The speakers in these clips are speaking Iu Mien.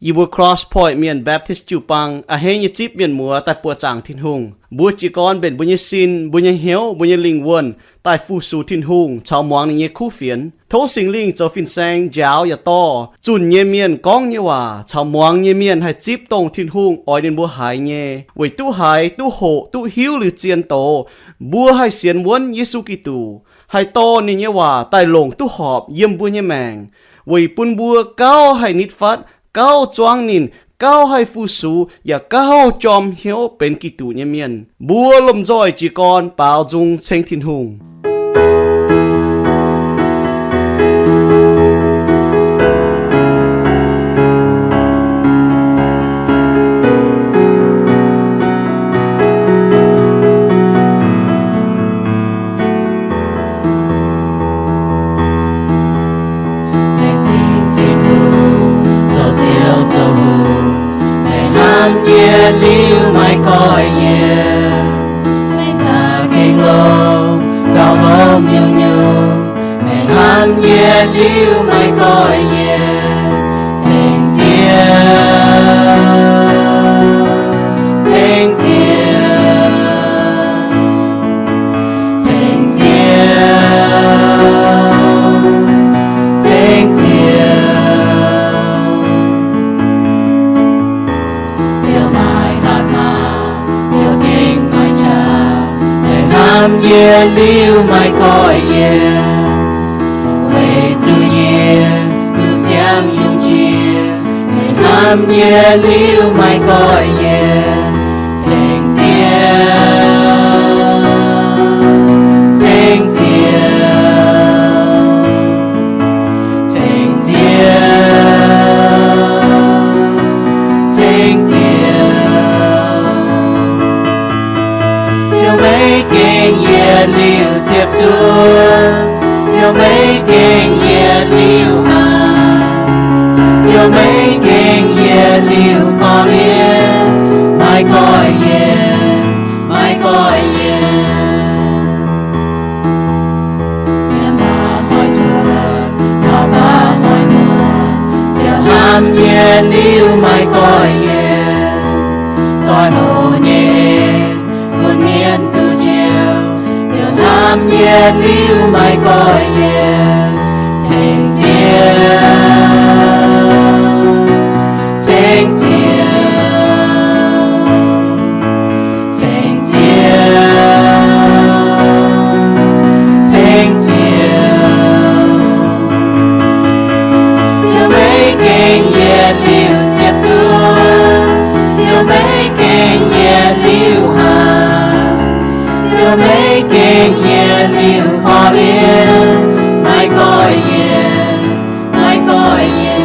Yie mbuo Cross Point Mienh Baptist jiu-baang a'hneiv nyei zipv mienh muoz daaih buoqc zaangc Tin-Hungh. Mbuo jiez gorn mbenc mbuo nyei sin, mbuo nyei hnyouv, mbuo nyei lingh wuonh daaih fu-sux Tin-Hungh caux muangx ninh nyei kuv fienx. Tov Singx Lingh zoux fin-saeng njaaux yaac dorh zunh nyei mienh gorngv nyei waac caux muangx nyei mienh haih zipv dongh Tin-Hungh oix ninh mbuo haiz nyei, weic duqv haiz, duqv hoqc, duqv hiuv liuz zien doz, mbuo haih sienx wuonv Yesu Giduc, haih dorh ninh nyei waac daaih longc duqv horpc yiem mbuo nyei maengc, weic bun mbuo gauh haih nitv fatv, gauh zuangv ninh, gauh haih fu-sux, yaac gauh jorm hnyouv benx Giduc nyei mienh. Mbuo lomh nzoih jiez gorn baaux nzung ceng Tin-Hungh. Laengz zingh Tin-Hungh zoux Ziouv zoux Hungh, meih hnamv yie liuz maiv goiv yie. Meih za'gengh longx gauh longx nyungc-nyungc, meih hnamv yie liuz maiv goiv yie. Ceng Ziouv, ceng Ziouv, ceng Ziouv, ceng Ziouv. Ziouv maiv hatc maaz, Ziouv gengh maiv qaqv, meih hnamv yie liuz maiv goiv yie. Weic zuqc yie duqv siangx yungz jiex, meih hnamv yie liuz maiv goiv yie. Ceng Ziouv, ceng Ziouv, ceng Ziouv, ceng Ziouv. Ziouv maiv gengh yietc liuz ziepc zuoqv, Ziouv maiv gengh yietc liuz hnaangx, Ziouv maiv gengh yietc liuz korv-lienh, maiv goiv yie, maiv goiv yie. Yiem baac ngoic cuotv, taux baac ngoic muonc, Ziouv hnamv yie liuz maiv goiv yie. Zoih hoc nyei en, bun mienh duqv njoux, Ziouv hnamv yie liuz maiv goiv yie. Ceng Ziouv, ceng Ziouv, ceng Ziouv, ceng Ziouv. Ziouv maiv gengh yietc liuz ziepc zuoqv, Ziouv maiv gengh yietc liuz hnaangx, Ziouv maiv gengh yietc liuz korv-lienh, maiv goiv yie, maiv goiv yie.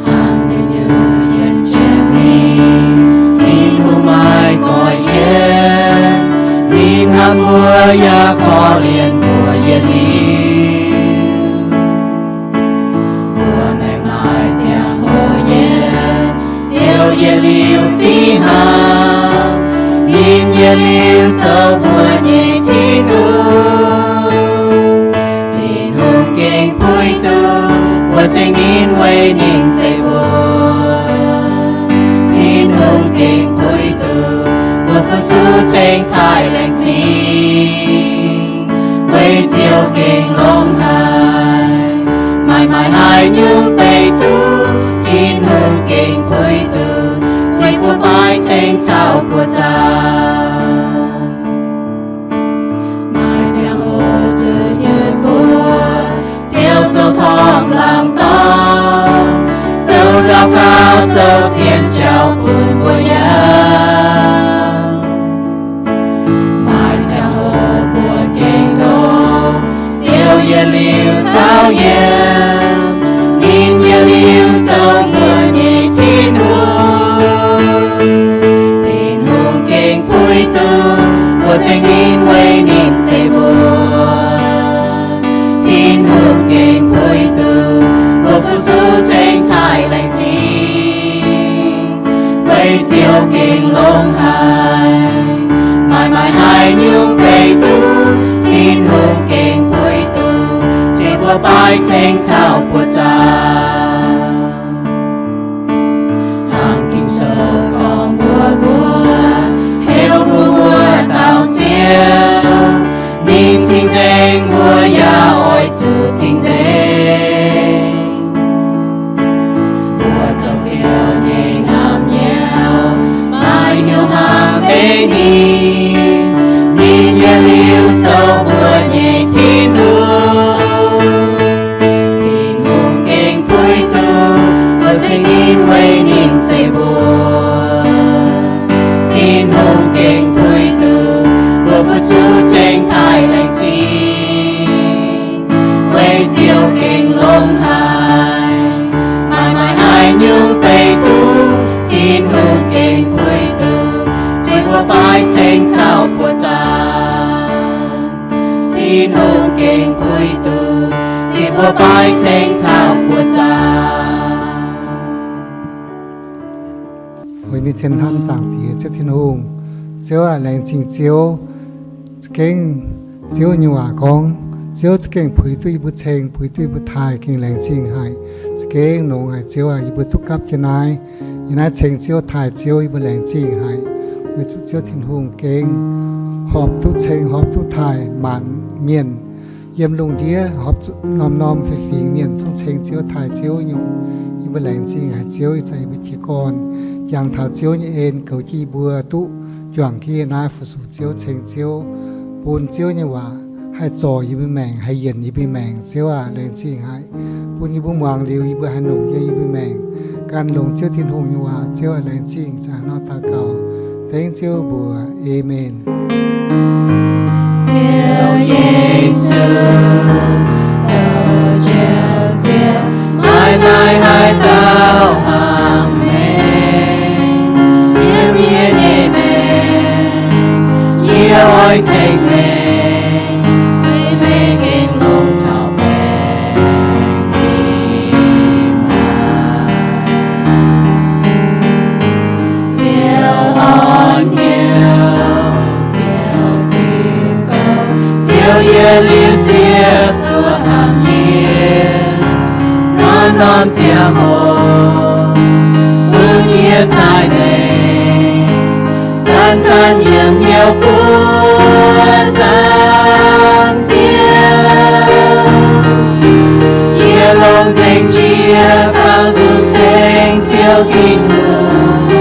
Hnangv nyungc-nyungc yiem jiem mingh, Tin-Hungh maiv goiv yie. Ninh hnamv mbuo yaac korv-lienh mbuo yietc liuz. Mbuo maengc maaih ziangh hoc yie, Ziouv yietc liuz fih hnangv. Ninh yietc liuz zoux mbuo nyei Tin-Hungh. Tin-Hungh gengh puix duqv mbuo ceng ninh weic ninh zeiv mbuo. Tin-Hungh gengh puix duqv mbuo fu-sux ceng taaih laengz zingh. Weic Ziouv gengh longx haic, maaih maaih haaix nyungc beiv duqv Tin-Hungh gengh puix duqv, zeiv mbuo maiv ceng caux buoz-zaux. Maaih ziangh hoc zuqc nyutc mbuo, Ziouv zoux torngv laangz dorngx, zoux daux gaux, zoux zien jauv bun mbuo yiem. Maaih ziangh hoc mbuo gengh ndoqv, Ziouv yietc liuz caux yiem. Ninh yietc liuz zoux mbuo nyei Tin-Hungh. Tin-Hungh gengh puix duqv mbuo ceng ninh weic ninh zeiv mbuo. Tin-Hungh baaix ceng caux buoqc zaangc. Hnangv Ging-Sou gorngv mbuox mbuo, heuc mbuo muoz-doic Ziouv, ninh cing-nzengc, mbuo yaac oix zuqc cing-nzengc. Mbuo zoux Ziouv nyei naamh nyouz, maaih hnyouv hnamv beiv ninh, ninh yiem liuz zoux mbuo nyei Tin-Hungh. Tin-Hungh gengh puix duqv mbuo ceng ninh weic ninh zeiv mbuo. Tin-Hungh gengh puix duqv mbuo fu-sux ceng taaih laengz zingh. Weic Ziouv gengh longx haic, maaih maaih haaix nyungc beiv duqv. Tin-Hungh gengh puix duqv ceng mbuo baaix ceng caux buoqc zaangc. Tin-Hungh gengh puix duqv ceng mbuo baaix ceng caux buoqc zaangc. Weic mingh cien hnamv Zaangc Diex Ziouv Tin-Hungh. Ziouv aac, laengz zingh Ziouv. Za'gengh Ziouv nyei waac gorngv, Ziouv za'gengh puix duqv yie mbuo ceng, puix duqv yie mbuo taaih, gengh laengz zingh haic. Za'gengh longx haic Ziouv aac, yie mbuo duqv gapv jienv naaiv, yiem naaiv ceng Ziouv taaih Ziouv, yie mbuo laengz zingh haic. Weic zuqc Ziouv Tin-Hungh gengh horpc duqv ceng, horpc duqv taaih maanc mienh yiem lungh ndiev, horpc zuqc norm-norm fih fingx mienh zungv ceng Ziouv taaih Ziouv nyungc. Yie mbuo laengz zingh haic Ziouv, ih zanc yie mbuo jiez gorn jangx taux Ziouv nyei en goux jienv yie mbuo duqv juangc jienv yiem naaiv fu-sux Ziouv, ceng Ziouv, bun Ziouv nyei waac haih zorc yie mbuo maengc, haih yienc yie mbuo maengc. Ziouv aac, laengz zingh haic, bun yie mbuo muangx liuz yie mbuo haih longc yiem yie mbuo maengc, gan longx Ziouv Tin-Hungh nyei waac. Ziouv aac, laengz zingh, ih zanc nor daux gaux dengv Ziouv mbuox, Aamen. Ziouv Yesu, zoux Ziouv, Ziouv, maaih maaih haaix dauh hnangv meih? Yiem yie nyei maengc, yie oix ceng meih, meih gengh longx caux baengh fim haic. Ziouv orn hnyouv, Ziouv ziux gong, Ziouv yietc liuz ziepc zuoqc hnamv yie, norm-norm ziangh hoc bun yie taaih meih, zanc-zanc yiem hnyouv buov Zaangc Diex. Yie longx nzengc jiex baaux nzung ceng Ziouv Tin-Hungh,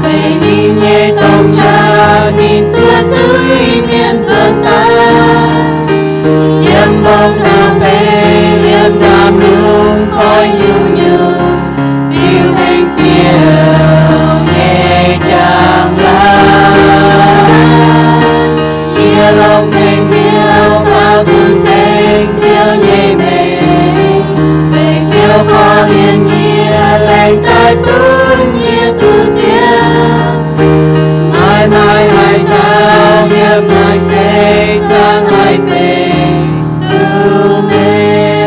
weic ninh nyei domh qaqv ninh zuov zuiz mienh nzuonx daaih. Yiem mbong ndau beiv, yiem ndaamv-lungh koi nyungc-nyungc, biux mengh Ziouv nyei njang-laangc. Yie longx nzengc hnyouv baaux nzung ceng Ziouv nyei mengh, weic Ziouv korv-lienh yie, laengz daaih bun yie duqv nziaamv. Maaih maaih haaix dauh yiem naaiv se zaangc haih benx duqv meih.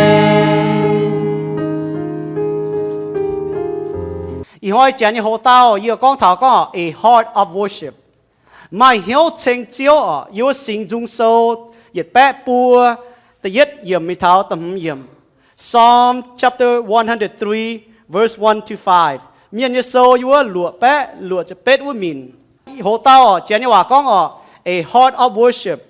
Ih hnoi janx nyei hoc-dauh yie gorngv taux gorngv A Heart of Worship, maaih hnyouv ceng Ziouv oc. Yiem wuov Singx Nzung Sou yietc baeqv buo, da'yietv yiemc mingh taux da'hmz yiemc. Psalm chapter one hundred three, verse one to five. Mienh nyei sou yiem wuov luoqc baeqv luoqc ziepc betv wuov minc. Hoc-dauh oc, janx nyei waac gorngv oc, A Heart of Worship,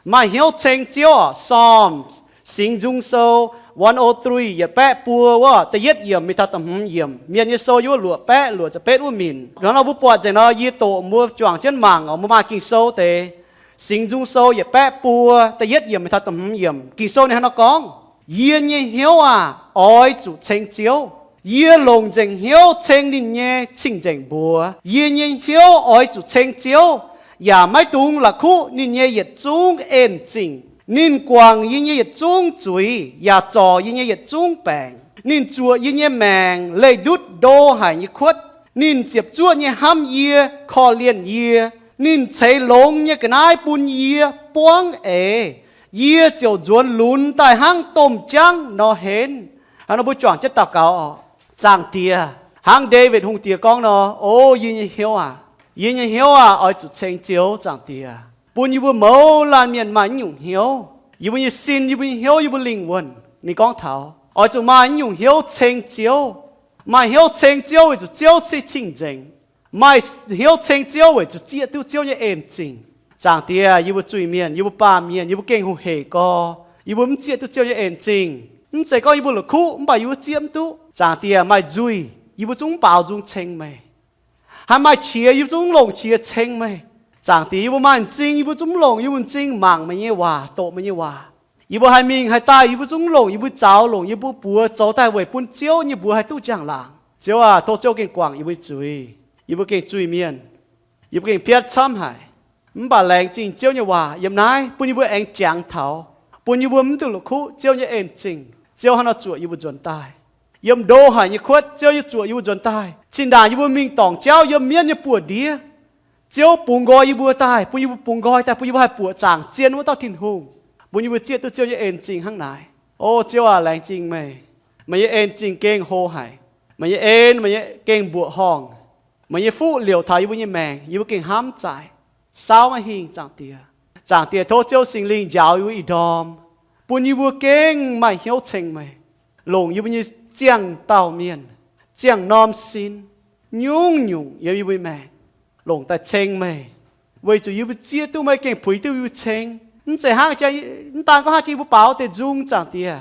maaih hnyouv ceng Ziouv oc. Psalms, Singx Nzung Sou one oh three, yietc baeqv buo wuov, da'yietv yiemc mingh taux da'hmz yiemc. Mienh nyei sou yiem wuov luoqc baeqv luoqc ziepc betv wuov minc. Hnangv nor mbuo buatc nzengc nor, yie doqc mbuo juangc jienv mangc oc, mbuo maaih Ging-Sou deix. Singx Nzung Sou yietc baeqv buo, da'yietv yiemc mingh taux da'hmz yiemc. Ging-Sou ninh hnangv nor gorngv, Yie nyei hnyouv aah! Oix zuqc ceng Ziouv. Yie longc nzengc hnyouv ceng ninh nyei cing-nzengc mbuox. Yie nyei hnyouv oix zuqc ceng Ziouv, yaac maiv dungx la'kuqv ninh nyei yietc zungv en-zingh. Ninh guangc yie nyei yietc zungv zuiz yaac zorc yie nyei yietc zungv baengc. Ninh zuoqc yie nyei maengc leih ndutv ndo haic nyei kuotv. Ninh ziepc zuoqv nyei hnamv yie, korv-lienh yie. Ninh ceix longx nyei ga'naaiv bun yie buangv eix. Yie ziouc nzuonx lunx daaih hnangv domh jaangv nor henv. Hnangv nor mbuo juangc jienv daux gaux oc. Zaangc Diex, hnangv Ndaawitv Hungh Diex gorngv nor, O yie nyei hnyouv aah! Yie nyei hnyouv aah! Oix zuqc ceng Ziouv. Zaangc Diex, bun yie mbuo mouz laanh mienh maaih naaiv nyungc hnyouv. Yie mbuo nyei sin, yie mbuo nyei hnyouv, yie mbuo lingh wuonh Ninh gorngv taux oix zuqc maaih nyungc hnyouv ceng Ziouv. Maaih hnyouv ceng Ziouv weic zuqc Ziouv se cing-nzengc. Maaih hnyouv ceng Ziouv weic zuqc zieqv duqv Ziouv nyei en zingh. Zaangc Diex, yie mbuo zuiz-mienh, yie mbuo baamh mienh, yie mbuo gengh hungh hec gorx, yie mbuo mv zieqv duqv Ziouv nyei en zingh. Mv zeiz gorngv yie mbuo la'kuqv mv baac yie mbuo zieqv mv duqv. Zaangc Diex, maaih nzuih yie mbuo zungv mv baaux nzung ceng meih. Haaix maaih qiex yie mbuo zungv mv longc qiex ceng meih. Zaangc Diex, yie mbuo maaih m'zing yie mbuo zungv mv longc yie mbuo m'zing mangc meih nyei waac, doqc meih nyei waac. Yie mbuo haih mingh haih daaih yie mbuo zungv mv longc yie mbuo zaux, longc yie mbuo buoz zoux daaih weic bun Ziouv nyei mbuox haih duqv njang-laangc. Ziouv aac, tov Ziouv gengh guangc yie mbuo nyei zuiz. Yie mbuo gengh zuiz-mienh, yie mbuo gengh piatv camv haic. Mv baac laengz zingh Ziouv nyei waac yiem naaiv bun yie mbuo aengx jangx taux, bun yie mbuo mv duqv la'kuqv Ziouv nyei en zingh. Ziouv hnangv nor zuoqc yie mbuo nzuonx daaih. Yiem ndo haic nyei kuotv Ziouv yaac zuoqc yie mbuo nzuonx daaih. Zinh ndaangc yie mbuo mingh dorngc jauv yiem mienv nyei buoz-ndiev, Ziouv bungx nqoi yie mbuo daaih, bun yie mbuo bungx nqoi daaih, bun yie mbuo haih buoqc zaangc zien wuov dauh Tin-Hungh, bun yie mbuo zieqv duqv Ziouv nyei en zingh hnangv naaic. O Ziouv aac, laengz zingh meih. Meih nyei en zingh gengh hlo haic. Meih nyei en, meih nyei gengh mbuoqc horngh. Meih nyei fuqv liouc taux yie mbuo nyei maengc, yie mbuo gengh hnamv zaaic, saauv maiv hingh. Zaangc Diex, Zaangc Diex, tov Ziouv Singx Lingh njaaux yie mbuo ih ndorm, bun yie mbuo gengh maaih hnyouv ceng meih, longc yie mbuo nyei ziangh dauh mienh, ziangh norm sin, nyungc-nyungc yiem yie mbuo nyei maengc, longc daaih ceng meih, weic zuqc yie mbuo zieqv duqv meih gengh puix duqv yie mbuo ceng. Mv zeiz hnangv, mv daan gorngv hnangv jiex yie mbuo baaux deix nzung, Zaangc Diex.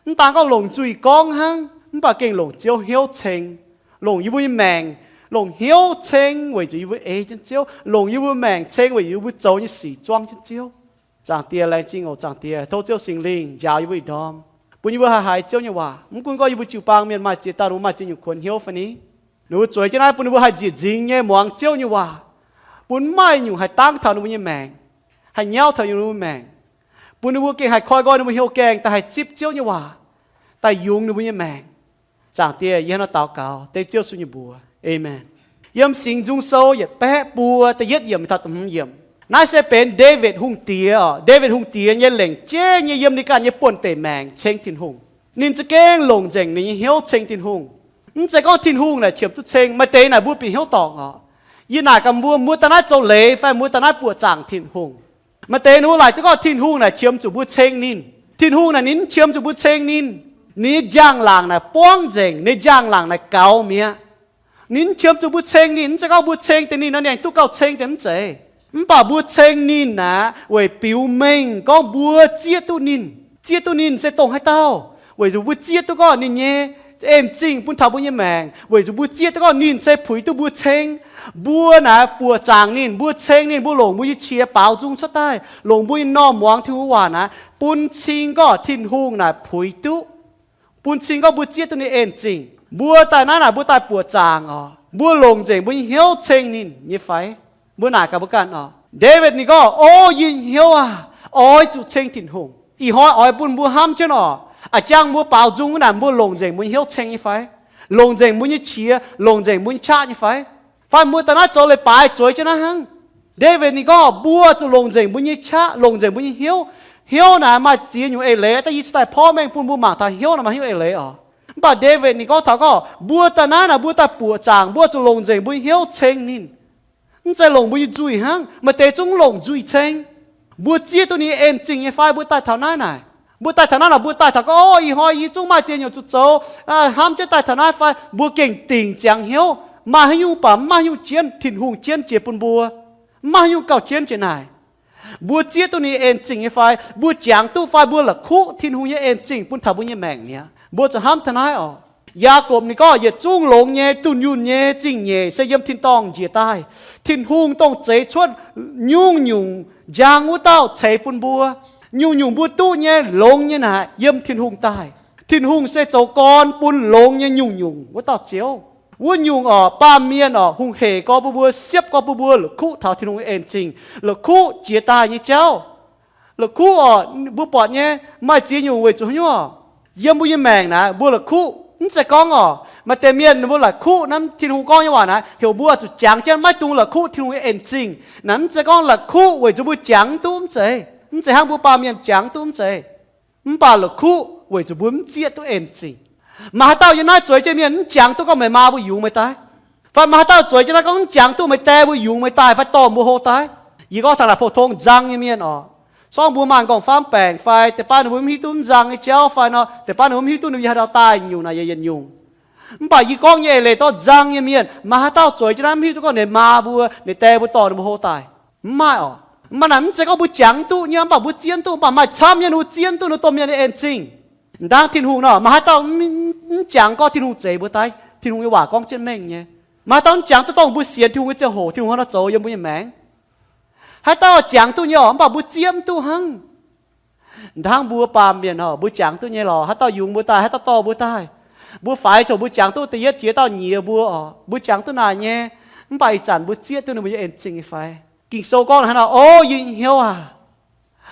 Mv daan gorngv longc nzuih gorngv hnangv, mv baac gengh longc Ziouv hnyouv ceng, longc yie mbuo nyei maengc, longc hnyouv ceng weic zuqc yie mbuo ei jienv Ziouv, longc yie mbuo maengc ceng weic yie mbuo zoux nyei sic zuangv jienv Ziouv. Zaangc Diex, laengz zingh oc. Zaangc Diex, tov Ziouv Singx Lingh njaaux yie mbuo ih ndorm, bun yie mbuo haih haiz Ziouv nyei waac. Mv gunv gorngv yie mbuo jiu-baang mienh maaih ziex dauh ninh mbuo maaih ziex nyungc kuonx hnyouv fai ni, ninh mbuo zueiz jienv naaiv bun ninh mbuo haih nzieqc nzingx nyei muangx Ziouv nyei waac, bun mv maaih nyungc haih dangv taux ninh mbuo nyei maengc, haih nyauv taux ninh mbuo nyei maengc, bun ninh mbuo gengh haih koi nqoi ninh mbuo hnyouv gaengh daaih haih zipv Ziouv nyei waac, daaih yungz ninh mbuo nyei maengc. Zaangc Diex, yie hnangv nor daux gaux dengv Ziouv Yesu nyei mbuox. Aamen. Yiem Singx Nzung Sou yietc baeqv buo da'yietv yiemc taux da'hmz yiemc. Naaiv se benx Ndaawitv Hungh Diex oc. Ndaawitv Hungh Diex nyei lengc jeiv nyei yiem ninh ganh nyei buonv-deic maengc ceng Tin-Hungh. Ninh za'gengh longc nzengc ninh nyei hnyouv ceng Tin-Hungh. Mv zeiz gorngv Tin-Hungh naaic qiemx zuqc ceng. Maaih deix naaic mbuo bieqc hnyouv dorngc oc. Yie naaic gaax mbuo, mbuo daaih naaiv zoux leiz fai mbuo daaih naaiv buoqc zaangc Tin-Hungh? Maaih deix ninh mbuo laaic duqv gorngv Tin-Hungh naaic qiemx zuqc mbuo ceng ninh. Tin-Hungh naaic ninh mv qiemx zuqc mbuo ceng ninh. Ninh nyei njang-laangc naaic buangv nzengc, ninh njang-laangc naaic gaux mi'aqv. Ninh mv qiemx zuqc mbuo ceng ninh. Mv zeiz gorngv mbuo ceng deix ninh nor ninh aengx duqv gauh ceng deix, mv zeiz. Mv baac mbuo ceng ninh naaic weic biux mengh gorngv mbuo zieqv duqv ninh. Zieqv duqv ninh se dongh haaix dauh? Weic zuqc mbuo zieqv duqv gorngv ninh nyei en zingh bun taux mbuo nyei maengc, weic zuqc mbuo zieqv duqv gorngv ninh se puix duqv mbuo ceng. Mbuo naaic buoqc zaangc ninh, mbuo ceng ninh, mbuo longc mbuo nyei qiex baaux nzung cuotv daaih, longc mbuo nyei normh muangx Tin-Hungh waac naaic bun cing gorngv Tin-Hungh naaic puix duqv, bun cing gorngv mbuo zieqv duqv ninh en zingh. Mbuo daaih naaiv naaic mbuo daaih buoqc zaangc oc, mbuo longc nzengc mbuo nyei hnyouv ceng ninh nyei fai? Mbuo naaic gaax mbuo ganh oc. Ndaawitv ninh gorngv, O yie nyei hnyouv aah! Oix zuqc ceng Tin-Hungh. Ih hnoi oix bun mbuo hnamv jienv oc, a'jang mbuo baaux nzung naaic mbuo longc nzengc mbuo nyei hnyouv ceng nyei fai? Longc nzengc mbuo nyei qiex, longc nzengc mbuo nyei qaqv nyei fai? Fai mbuo daaih naaiv zoux leiz-baaix zueiz jienv naaiv hnangv? Ndaawitv ninh gorngv mbuo zuqc longc nzengc mbuo nyei qaqv, longc nzengc mbuo nyei hnyouv. Hnyouv naaic maaih ziex nyungc eix leiz, da'yietv se daaih porv mengh bun mbuo mangc taux hnyouv naaic maaih hnyouv eix leiz oc. Mv baac Ndaawitv ninh gorngv taux gorngv mbuo daaih naaiv naaic mbuo daaih buoqc zaangc, mbuo zuqc longc nzengc mbuo nyei hnyouv ceng ninh. Mv zeiz longc mbuo nyei nzuih hnangv. Maaih deix zungv longc nzuih ceng. Mbuo zieqv duqv ninh nyei en zingh nyei fai? Mbuo daaih taux naaiv naaic, mbuo daaih taux naaiv naaic, mbuo daaih taux gorngv, O, ih hnoi yie zungv maaih ziex nyungc zuqc zoux, hnamv jienv daaih taux naaiv fai? Mbuo gengh dingc ziangx hnyouv, maaih haaix nyungc baac mv maaih haaix nyungc jienv Tin-Hungh jienv jiex bun mbuo. Mv maaih haaix nyungc gauh jienv jiex naaic. Mbuo zieqv duqv ninh nyei en zingh nyei fai? Mbuo jangx duqv fai mbuo la'kuqv Tin-Hungh nyei en zingh bun taux mbuo nyei maengc mi'aqv. Mbuo zuqc hnamv taux naaiv oc. Yaagorpc ninh gorngv yietc zungv longx nyei, dunh yunh nyei zingh nyeic se yiem tin-dorngh njiec daaih. Tin-Hungh dongh zeix cuotv nyungc-nyungc njang wuov dauh ceix bun mbuo. Nyungc-nyungc mbuo duqv nyei longx nyei naaic yiem Tin-Hungh daaih. Tin-Hungh se zoux gorn bun longx nyei nyungc-nyungc wuov dauh Ziouv. Wuov nyungc oc, baamh mienh oc, hungh hec gorx bun mbuo, siepv gorx bun mbuo la'kuqv taux Tin-Hungh nyei en zingh, la'kuqv jiex daaih nyei jauv. La'kuqv oc, mbuo buatc nyei, maaih ziex nyungc weic zuqc haaix nyungc? Yiem mbuo nyei maengc naaiv mbuo la'kuqv. Mv zeiz gorngv oc, maaih deix mienh ninh mbuo la'kuqv naaiv Tin-Hungh gorngv nyei waac naaiv heuc mbuo zuqc jangx jienv maiv dungx la'kuqv Tin-Hungh nyei en zingh. Naaiv mv zeiz gorngv la'kuqv weic zuqc mbuo jangx duqv, mv zeiz. Mv zeiz hnangv mbuo baamh mienh jangx duqv, mv zeiz. Mv baac la'kuqv weic zuqc mbuo mv zieqv duqv en zingh. Maaih haaix dauh yiem naaiv zueiz jienv mienh mv jangx duqv gorngv meih maa mbuo yungz meih daaih? Fai maaih haaix dauh zueiz jienv naaiv gorngv mv jangx duqv meih die mbuo yungz meih daaih fai dorh mbuo hlo daaih? Yie gorngv taux naaic pou-tong nzang nyei mienh oc, Zorngv mbuo maaih nqorngv-famv baengc fai deix baav ninh mbuo mv hiuv duqv nzang nyei jauv fai nor, deix baav ninh mbuo mv hiuv duqv ninh mbuo yiem haaix dauh daaih nyungc naaic yaac yietc nyungc. Mv baac yie gorngv nyei eix leiz dorh nzang nyei mienh, maaih haaix dauh zueiz jienv naaiv mv hiuv duqv gorngv ninh maa mbuo, ninh die mbuo dorh ninh mbuo hlo daaih? Mv maaih oc. Mv baac naaic mv zeiz gorngv mbuo jangx duqv nyei, mv baac mbuo zieqv mv duqv, mv baac maaih camv nyei ninh mbuo zieqv mv duqv ninh domh mienh nyei en zingh. Ndaangc Tin-Hungh nor, maaih haaix dauh mv jangx gorngv Tin-Hungh zeix mbuo daaih? Tin-Hungh nyei waac gorngv jienv mengh nyei. Maaih haaix dauh mv jangx duqv dongh mbuo sienx Tin-Hungh nyei ziangh hoc Tin-Hungh haaix nor zoux yiem mbuo nyei maengc? Haaix dauh jangx duqv nyei oc, mv baac mbuo zieqv mv duqv hnangv. Ndaangc mbuo baamh mienh oc, mbuo jangx duqv nyei lorqc, haaix dauh yungz mbuo daaih, haaix dauh dorh mbuo daaih, mbuo faix zoux mbuo jangx duqv da'yietv jiex dauh nyiex mbuo oc, mbuo jangx duqv naaic nyei. Mv baac ih zanc mbuo zieqv duqv ninh mbuo nyei en zingh nyei fai? Ging-Sou gorngv hnangv nor, O yie nyei hnyouv aac,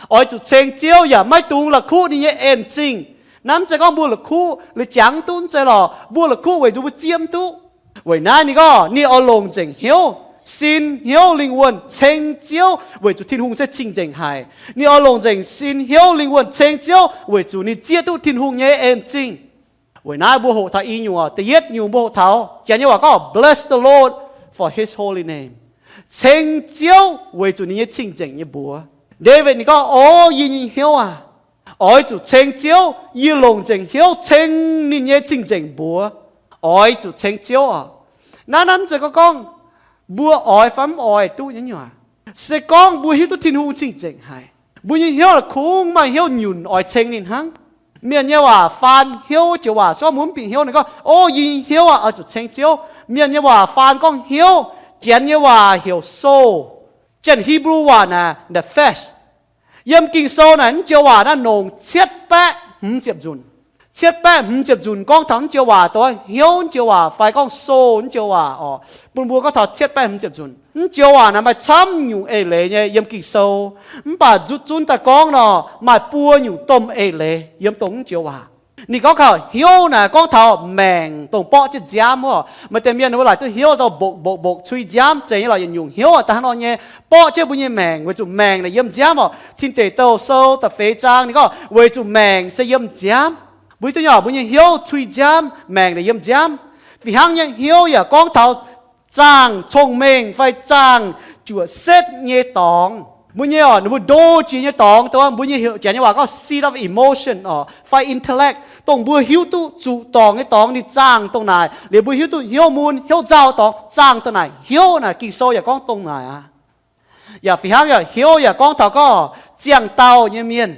oix zuqc ceng Ziouv yaac maiv dungx la'kuqv ninh nyei en zingh. Naaiv mv zeiz gorngv mbuo la'kuqv, liuz jangx duqv mv zeiz lorqc, mbuo la'kuqv weic zuqc mbuo zieqv mv duqv. Weic naaiv ninh gorngv ninh oix longc nzengc hnyouv, sin, hnyouv, lingh wuonh ceng Ziouv weic zuqc Tin-Hungh se cing-nzengc haic. Ninh oix longc nzengc sin, hnyouv, lingh wuonh ceng Ziouv weic zuqc ninh zieqv duqv Tin-Hungh nyei en zingh. Weic naaiv mbuo hoqc taux i nyungc oc. Da'yietv nyungc mbuo hoqc taux Janx nyei waac gorngv, Bless the Lord for his holy name. Ceng Ziouv weic zuqc ninh nyei cing-nzengc nyei mbuox. Ndaawitv ninh gorngv, O yie nyei hnyouv aac, oix zuqc ceng Ziouv. Yie longc nzengc hnyouv ceng ninh nyei cing-nzengc mbuox. Oix zuqc ceng Ziouv oc. Naaiv, naaiv mv zeiz gorngv, gorngv mbuo oix fai mv oix duqv nyei nyungc. Se gorngv mbuo hiuv duqv Tin-Hungh cing-nzengc haic, mbuo nyei hnyouv la'kuqv, maaih hnyouv nyunc oix ceng ninh hnangv. Mienh nyei waac faan hnyouv joux waac, se gorngv mbuo mv bieqc hnyouv, ninh gorngv, O yie nyei hnyouv aac, oix zuqc ceng Ziouv. Mienh nyei waac faan gorngv hnyouv, Janx nyei waac heuc soul, Janx Hebrew waac naaic nephesh. Yiem Ging-Sou naaic naaiv joux waac naaiv nongc cietv baeqv hmz ziepc nzunc. Cietv baeqv hmz ziepc nzunc gorngv taux naaiv joux waac, dongh hnyouv naaiv joux waac fai gorngv soul naaiv joux waac oc, bun mbuo gorngv taux cietv baeqv hmz ziepc nzunc. Naaiv joux waac naaic maaih camv nyungc eix leiz nyei yiem Ging-Sou, mv baac nzutv zunv daaih gorngv nor, maaih buo nyungc domh eix leiz yiem dongh naaiv joux waac. Ninh gorngv taux hnyouv naaic gorngv taux maengc dongh borqv jienv nziaamv oc. Maaih deix mienh ninh mbuo laaic duqv hnyouv dongh mbokc mbokc mbokc cui nziaamv, zeiz nyei lorqc, yietc nyungc hnyouv aac daaih hnangv nor nyei, borqv jienv mbuo nyei maengc weic zuqc maengc naaic yiem nziaamv oc. Tin Deic Douh Sou da'feix zaang ninh gorngv weic zuqc maengc se yiem nziaamv. Mbuo hiuv duqv nyei oc, mbuo nyei hnyouv cui nziaamv, maengc naaic yiem nziaamv. Fih hnangv nyei hnyouv yaac gorngv taux zaangh cong-mengh fai zaangh juoqc setv nyei dorngx. Mbuo nyei oc, ninh mbuo ndo jiex nyei dorngx, dongh mbuo nyei heuc Janx nyei waac gorngv seat of emotion oc fai intellect, dongh mbuo hiuv duqv zuqc dorngc nyei dorngx ninh zaangh dongh naaic. Liuz mbuo hiuv duqv hnyouv mun hnyouv nzauh dorngx zaangh dongh naaic. Hnyouv naaic Ging-Sou yaac gorngv dongh naaic aqv. Yaac fih hnangv yaac hnyouv yaac gorngv taux gorngv ziangh dauh nyei mienh.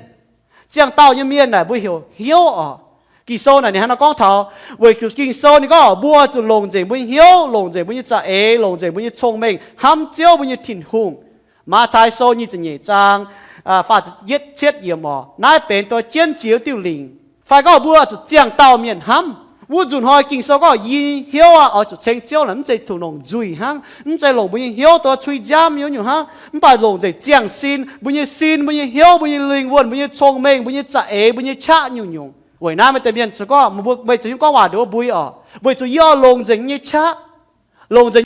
Ziangh dauh nyei mienh naaic mbuo heuc hnyouv oc. Ging-Sou naaic ninh hnangv nor gorngv taux, weic zuqc Ging-Sou ninh gorngv mbuo zuqc longc nzengc mbuo nyei hnyouv, longc nzengc mbuo nyei za'eix, longc nzengc mbuo nyei cong-mengh hnamv Ziouv mbuo nyei Tin-Hungh. Matv^taai Sou nyic ziepc nyeic zaang, faah ziepc yietv cietv yiemc oc, naaiv benx dongh jienv jiex diuh lingc. Fai gorngv mbuo zuqc ziangh dauh mienh hnamv. Wuov nzunc hnoi Ging-Sou gorngv yie hnyouv aqv, oix zuqc ceng Ziouv naaic mv zeiz tuc nongc nzuih hnangv, mv zeiz longc mbuo nyei hnyouv dongh cui nziaamv nyei nyungc hnangv, mv baac longc nzengc ziangh sin, mbuo nyei sin, mbuo nyei hnyouv, mbuo nyei lingh wuonh, mbuo nyei cong-mengh, mbuo nyei za'eix, mbuo nyei qaqv nyungc-nyungc. Weic naaiv maaih deix mienh se gorngv meih zuqc hiuv gorngv waac nduov mbui oc, weic zuqc yie oix longc nzengc nyei qaqv, longc nzengc